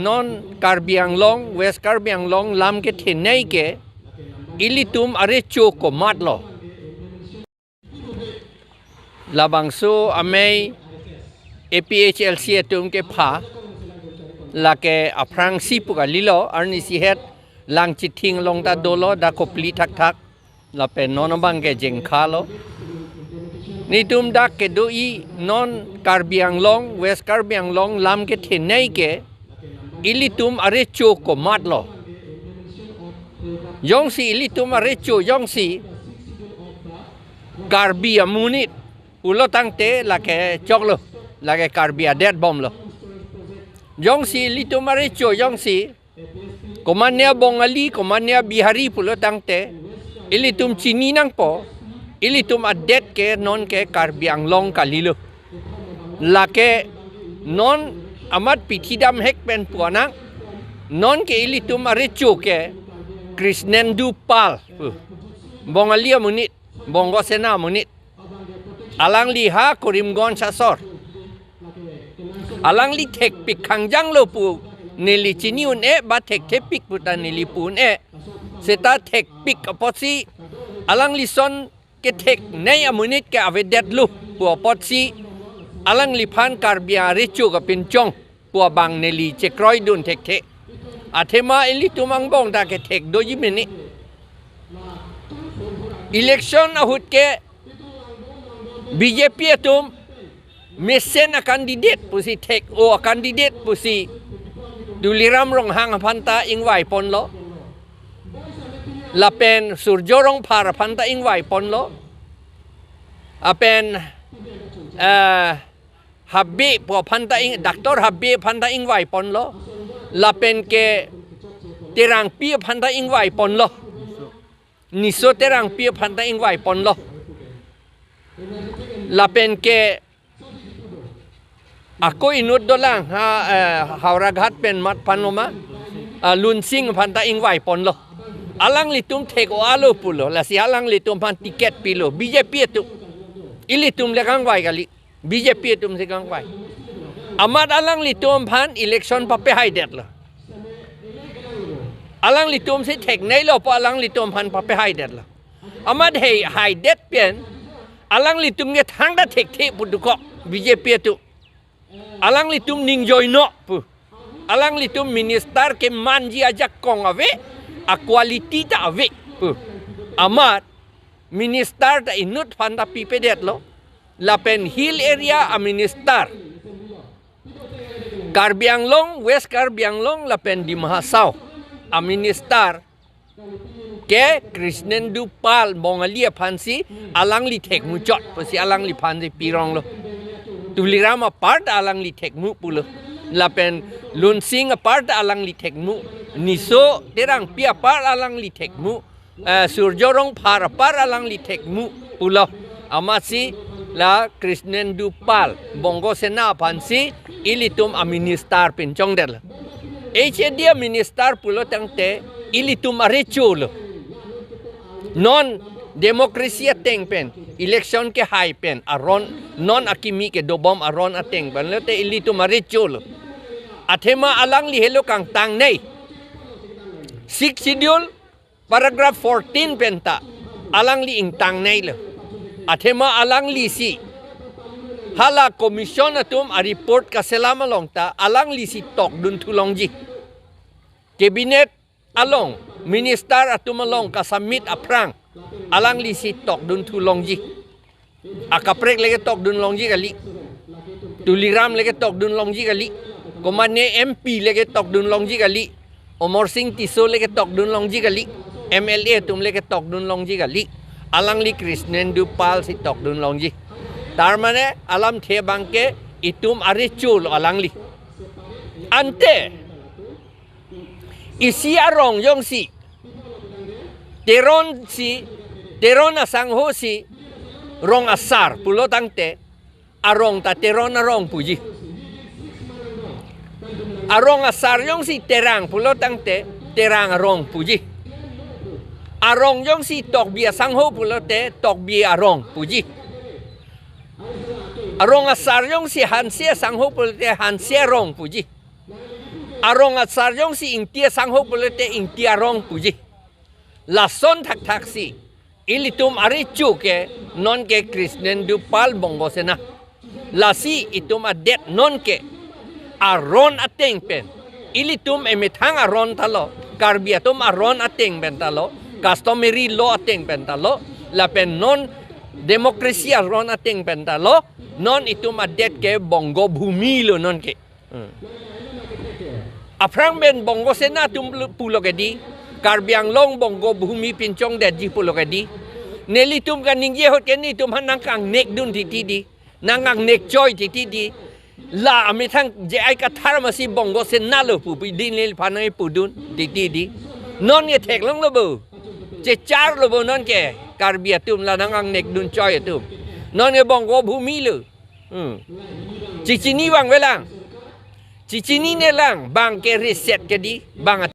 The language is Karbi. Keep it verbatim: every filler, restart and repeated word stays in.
Non Karbi Anglong, West Karbi Anglong lam kethenei ke ilitum arecho komatlo. Labangso amei A P H L C atum kepha, lake aphrangsi pu kalilo, arnisi het Langchithing along ta dolo, dak Kopili thakthak, lapen non abang ke Jengkha lo. Netum dak kedo-i non Karbi Anglong, West Karbi Anglong lam kethenei ke ilitum arecho komatlo. Jongsi ilitum arecho, jongsi Karbi amonit pulo tangte lake choklo, lake Karbi adet bomlo. Jongsi ilitum arecho, jongsi komatne Bongali, komatne Bihari pulo tangte, ilitum chini nangpo, ilitum adet ke non ke Karbi Anglong kalilo. Lake non amat pithi damhek pen puanang, non ke ilitum arecho ke Krishnendu Pal pu, Bongali amonit, Bongo Sena amonit. Alangli ha Karimganj asor. Alangli thekpik khangjanglo pu neli chini un-e, ba thekthepik pu ta neli pu un-e. Seta thekpik apotsi alanglison ketheknei amonit ke avedetlo pu apotsi alangliphan Karbi arecho kapinchong pu abang neli chekroidun thekthe. Athema ilitum angbong ta kethek doji mene. Election ahut ke B J P atum mesen a-candidate pusi, thek-o a-candidate pusi Tuliram Ronghang aphan ta ingvai ponlo. Lapen Surjo Rongphar aphan ta ingvai ponlo. Lapen, eh, Habe pu aphan ta ing, Doctor Habe aphan ta ingvai ponlo. Lapen ke Terangpi aphan ta ingvai ponlo. Niso Terangpi aphan ta ingvai ponlo. Lapen ke ako inut dolang ha, eh, Howraghat pen mat phan lo ma, ah, Lunsing aphan ta ingvai ponlo. Alanglitum thek-o alo pulo, lasi alanglitum aphan ticket pilo, B J P atum. Ilitum le kangvai kali, B J P atum si kangvai. Amat alanglitum aphan election papehaidetlo. Alanglitum si thekneilo pu alanglitum aphan papehaidetlo. Amat hei haidet pen alanglitum ke thangta thekthe pu dokok B J P atum. Alanglitum ning joino pu. Alanglitum minister kemanji ajakong ave, a-quality ta ave pu. Amat minister ta inut aphan ta pipedetlo. Lapen hill area a-minister, Karbi Anglong, West Karbi Anglong lapen Dima Hasao a-minister ke Krishnendu Pal Bongali aphansi alangli thekmuchot pusi alangliphansi pironglo. Tuliram apar ta alangli thekmu pulo. Lapen Lunsing apar ta alangli thekmu. Niso Terangpi apar alangli thekmu. Eh, Surjo Rongphar apar alangli thekmu pulo. Amatsi la Krishnendu Pal, Bongo Sena aphansi ilitum a-minister pinchongdetlo. H A D a-minister pulo tangte ilitum arecholo. Non democracy ateng pen, election kehai pen, aron, non akimi kedobom aron ateng pen, lote ilitum arecholo. Athema alangli helo kangtangnei. Sixth Schedule paragraph fourteen pen ta alangli ingtangneilo. Athema alanglisi hala commission atum a-report kaselam along ta alanglisi tokdun thulongji. Cabinet along, minister atum along ka-submit aphrang alanglisi tokdun thulongji. Akaprek le ketokdun longji kali. Tuliram le ketokdun longji kali. Komatne M P le ketokdun longji kali. Amarsing Tisso le ketokdun longji kali. M L A atum le ketokdun longji kali. Alangli Krishnendu Pal si tokdun longji. Tarmane alamthe abangke itum arecholo alangli. Ante isi arong jongsi Teron si, Teron asangho si rong asar pulo tangte, arong ta Teron arong puji. Arong asar jongsi Terang pulo tangte, Terang arong puji. Arong jongsi Tokbi asangho pulote, Tokbi arong puji. Arong asar jongsi Hanse asangho pulote, Hanse arong puji. Arong asar jongsi Ingti asangho pulote Ingti arong puji. Lason thakthaksi ilitum arecho ke non ke Krishnendu Pal Bongo Sena. Lasi itum adet non ke aron ateng pen, ilitum emethang aron ta lo, Karbi atum aron ateng pen ta lo, customary law ateng pen ta lo, lapen non democracy aron ateng pen ta lo, non itum adet ke Bongo Bhumi lo non ke. Hmm. Aphrang pen Bongo Sena atum pulo ke di, Karbi Anglong Bongo Bhumi pinchongdetji pulo ke di, nelitum kaningje ahut ke nelitum aphan nangkangnekdun titi di, nangkangnekchoi titi di. La amethang J I Kathar masi Bongo Sena lo pu pu di neliphan nangpudun titi di. Non ke theklonglo bo, checharlo bo non ke Karbi atum, la nangkangnekdunchoi atum. Non ke Bongo Bhumi lo. Hmm. Chechini abang avelang. Chechinine lang, bang ke reset ke di, bang